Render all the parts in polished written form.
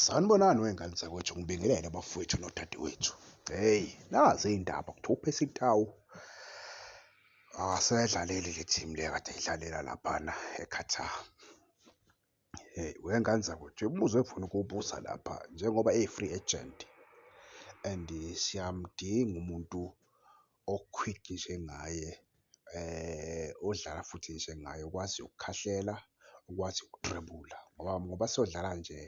Sanibonani wey'ngane zakwethu, ngibingelele abafowethu nodadewethu. Hheyi, nazi iy'ndaba kuthiwa uPercy Tau akasayidlaleli le team le akade eyidlalela laphana e-Qatar. Wey'ngane zakwethu umbuzo engifuna ukuwubuza lapha njengoba eyi-free agent and siyamdinga umuntu o-quick njengaye, odlala futhi njengaye, okwaziyo ukukhahlela, okwaziyo ukudribula ngoba siyodlala nje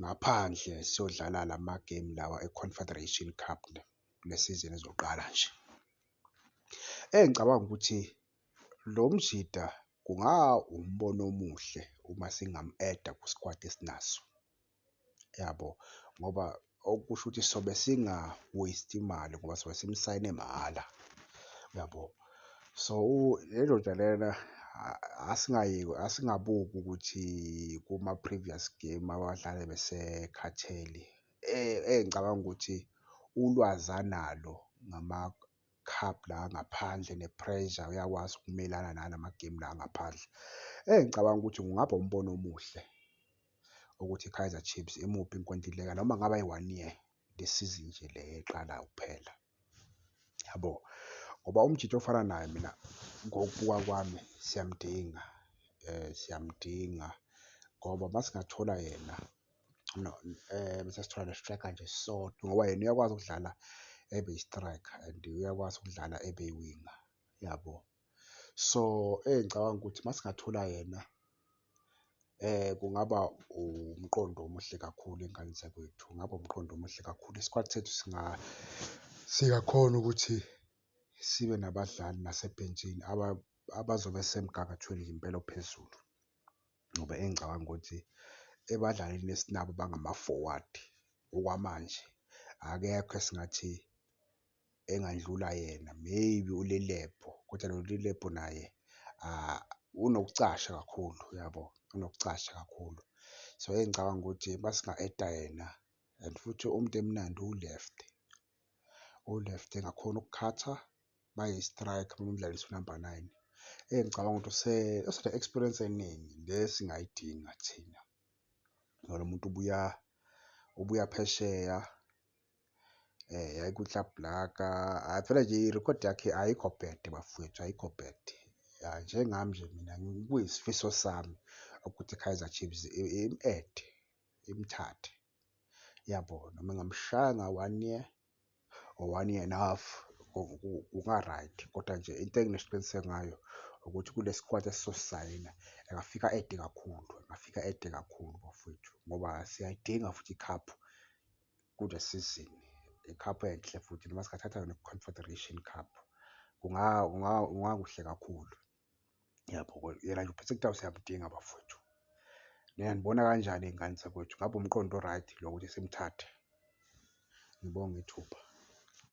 ngaphandle siyodlala lama-game lawa e-Confederation Cup kule sizini ezoqala nje. Engicabanga ukuthi lo mjida umbono omuhle uma singamu-eda kwiskwadi esinaso, yabo? Ngoba okusho ukuthi sobe singa-waste imali ngoba sobe simsayine mahhala, uyabo? So, le ndoda lena asingayeki, asingabuki ukuthi kuma-previous game awadlale besekhathele. Engicabanga ukuthi ulwazi analo ngama-cup la angaphandle ne-pressure uyakwazi ukumelana nalama-game la angaphandle. Engicabanga ukuthi kungaba umbono omuhle ukuthi i-Kaizer Chiefs imuphe inkontileka noma kungaba i-one year, le sizini nje le eqalayo kuphela, yabo? Ngoba umjita ofana naye mina ngokubuka kwami siyamdinga, siyamdinga ngoba uma singathola yena bese sithola ne-striker nje esisodwa ngoba yena uyakwazi ukudlala ebe i-striker and uyakwazi ukudlala ebe i-winger, yabo? So, engicabanga ukuthi uma singathola yena kungaba umqondo omuhle kakhulu ey'nganeni zakwethu, kungaba umqondo omuhle kakhulu. Isikwati sethu singakhona ukuthi sibe nabadlali nasebhentshini abazobe semgangathweni impela ophezulu ngoba engicabanga ukuthi ebadlalini esinabo abangama-forward okwamanje akekho esingathi engandlula yena, maybe uLilepo kodwa noLilepo naye unokucasha kakhulu, uyabo? Unokucasha kakhulu. So, engicabanga ukuthi masinga-eda yena and futhi umuntu emnandi u-left, u-left engakhona ukukhatha mayeyi-striker umdlalise unamba nine. Engicabanga ukuthi usene-experience eningi le esingayidinga thina. Lo muntu ubuya, ubuya phesheya yayikwi-Club Brugge, hhayi vele nje irekhodi yakhe ayikho bad bafowethu, ayikho bad. Ya, njengami nje mina kuyisifiso sami ukuthi i-Kaizer Chiefs imu-ede, imthathe, yabo? Noma ingamshaya nga-one year or one year and half kunga-right, kodwa nje into enginesiqiniseko ngayo ukuthi kule sikwadi esizosisayina engafika a-ede kakhulu, engafika a-ede kakhulu bafowethu ngoba siyayidinga futhi i-cup kule sizini, i-cup enhle futhi noma singathatha yona i-Confederation Cup kungakuhle kakhulu, yabo. Yena nje uPercy Tau siyamdinga bafowethu. Nina nibona kanjani y'ngane zakwethu, ngabe umqondo o-right lo wokuthi simthathe? Ngibonge ithuba.